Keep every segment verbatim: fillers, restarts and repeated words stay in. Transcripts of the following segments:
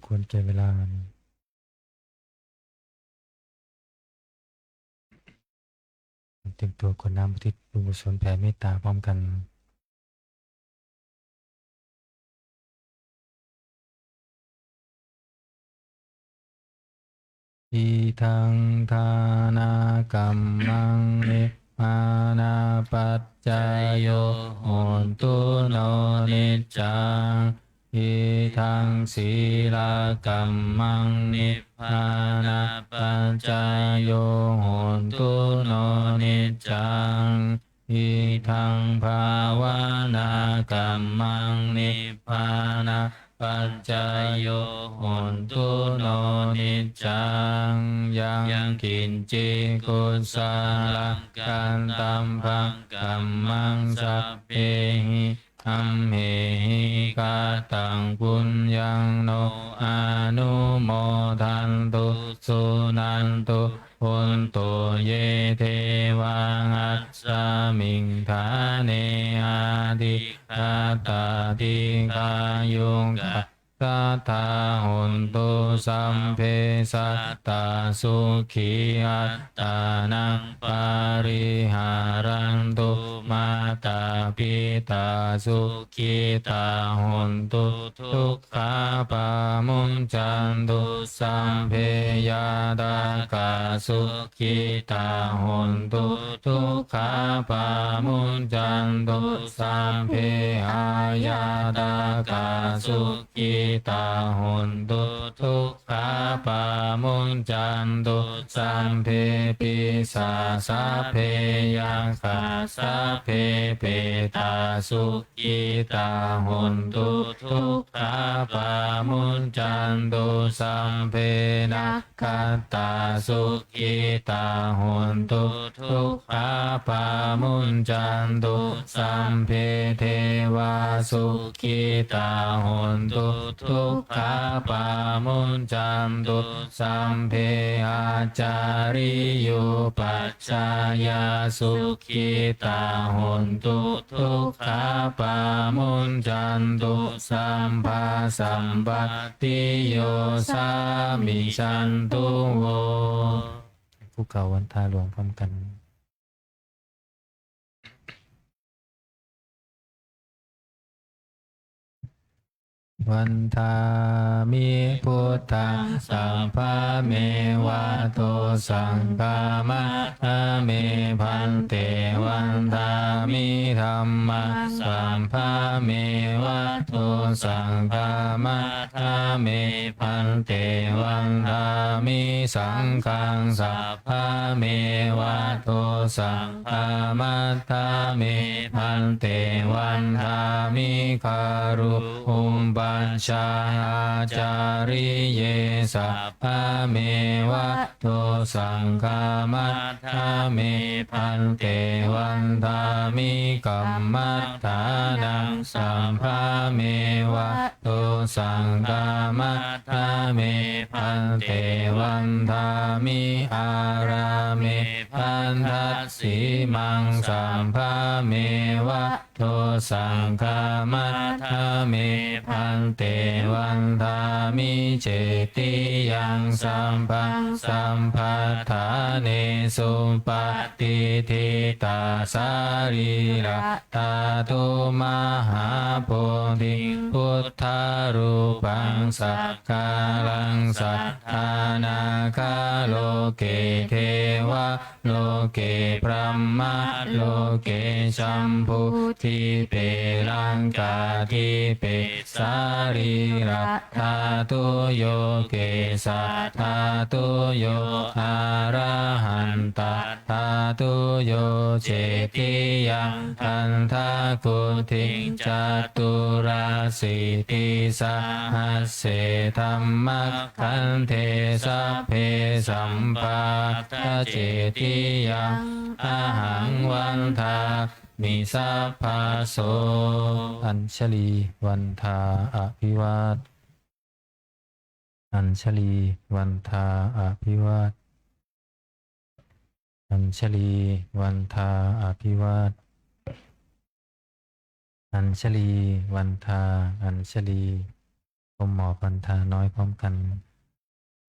ควรแก่เวลา เตรียมตัวกรวดน้ำอุทิศบุญกุศลแผ่เมตตาพร้อมกัน Idaṃ dānakammaṃ nibbānapaccayo hotu no niccaṃ. Idaṃ sīlakammaṃ nibbānapaccayo hotu no niccaṃ. Idaṃ bhāvanākammaṃ nibbānapaccayo hotu no niccaṃ. Yaṃ kiñci kusalaṃ kattabbaṃ kammaṃ sabbehi dhammehi kataṃ puññaṃ no anumodantu suṇantu bhonto ye devā asmiṃ ṭhāne adhigatā dīghāyukā sadā hontu sabbe sattā sukhī attānaṃ pariharantu. Mātā pitā sukhitā hontu dukkhā pamuñcantu. Sabbe ñātakā sukhitā hontu dukkhā pamuñcantu. Sabbe aññātakā sukhitā hontu dukkhā pamuñcantu. Sabbe pisā sabbe yakkhā sabbe petā sukhitā hontu dukkhā pamuñcantu. Sabbe nakkhattā sukhitā hontu dukkhā pamuñcantu. Sabbe devā sukhitā hontu dukkhā pamuñcantu. Sabbe ācariyupajjhāyā sukhitā hontu dukkhā pamuñcantu. Sabbā sampattiyo samijjhantu vo. ผู้กล่าววันทาหลวงพร้อมกัน Vandāmi buddhaṃ sabbameva to saṅghaṃ matha me bhante. Vandāmi dhammaṃ sabbameva to saṅghaṃ matha me bhante. Vandāmi saṅghaṃ sabbameva to saṅghaṃ matha me bhante. Vandāmi guru upajjhāyācariye sabbameva to saṅghaṃ matha me bhante. Vandāmi kammaṭṭhānaṃ sabbameva to saṅghaṃ matha me bhante. Vandāmi ārāme bhaddasīmaṃ sabbameva to saṅghaṃ matha me bhante. Vandāmi cetiyaṃ sabbaṃ sabbaṭṭhānesu patiṭṭhitā sarīradhātu mahābodhiṃ buddharūpaṃ sakalaṃ sadā nāgaloke devaloke brahmaloke jambudīpe laṅkādīpe sarīradhātuyo kesadhātuyo arahantadhātuyo cetiyaṃ gandhakuṭiṃ caturāsītisahasсе dhamma gandhe sabbe sampattacetiyaṃ ahaṃ vandāmi sabbaso. Añjalī vandā abhivād. Añjalī vandā abhivād. Añjalī vandā abhivād. Añjalī vandā añjalī. ข หมอบวันทาน้อยพร้อมกัน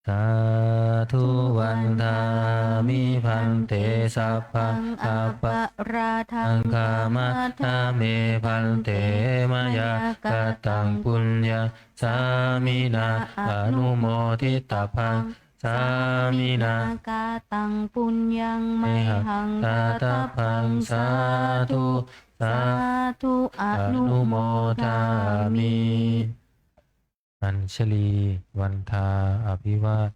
Sādhu vandāmi bhante, sabbaṃ aparādhaṃ khamatha me bhante, mayā kataṃ puññaṃ sāminā anumoditabbaṃ, sāminā kataṃ puññaṃ mayhaṃ dātabbaṃ, sādhu sādhu anumodāmi. Añjalī vandā abhivād.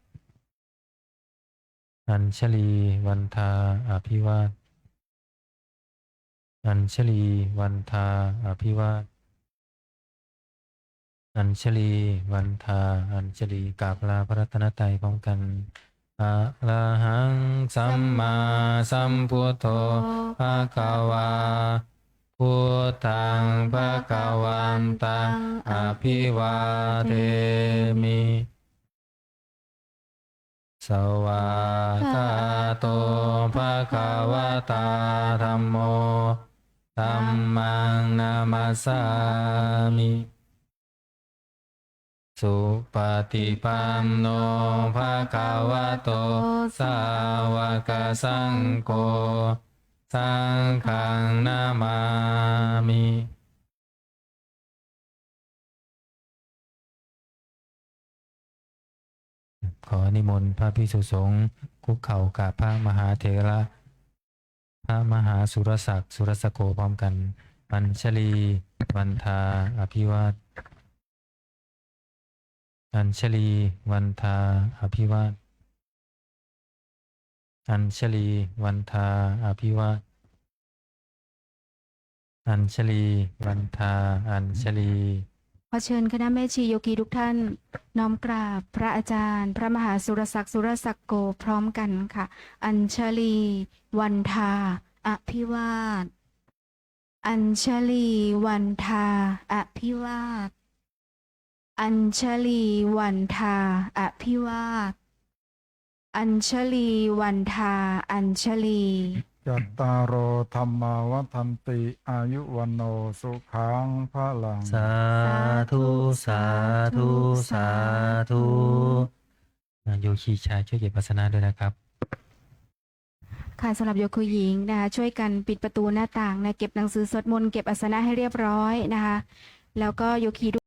Añjalī vandā abhivād. Añjalī vandā abhivād. Añjalī vandā añjalī. กราบลาพระรัตนตรัยพร้อมกัน Arahaṃ sammāsambuddho bhagavā, buddhaṃ bhagavantaṃ abhivādemi. Svākkhāto bhagavatā dhammo, dhammaṃ namassāmi. Supaṭipanno bhagavato sāvakasaṅgho, saṅghaṃ namāmi. ขอนิมนต์พระภิกษุสงฆ์คุกเข่ากราบพระมหาเถระ พระมหาสุรศักดิ์ สุรสโก พร้อมกัน Añjalī vandā abhivād. Añjalī vandā abhivād. Añjalī vandā abhivād. Añjalī vandā añjalī. ขอเชิญคณะแม่ชีโยคีทุกท่าน น้อมกราบพระอาจารย์ พระมหาสุรศักดิ์ สุรสโก พร้อมกันค่ะ Añjalī vandā abhivād. Añjalī vandā abhivād. Añjalī vandā abhivād. Añjalī vandā añjalī. Cattāro dhammā vaḍḍhanti, āyu vaṇṇo sukhaṃ balaṃ. Sādhu, sādhu, sādhu. โยคีชายช่วยเก็บอาสนะด้วยนะครับ ค่ะ สำหรับโยคีหญิงนะคะ ช่วยกันปิดประตูหน้าต่างนะ เก็บหนังสือสวดมนต์ เก็บอาสนะให้เรียบร้อยนะคะ แล้วก็โยคี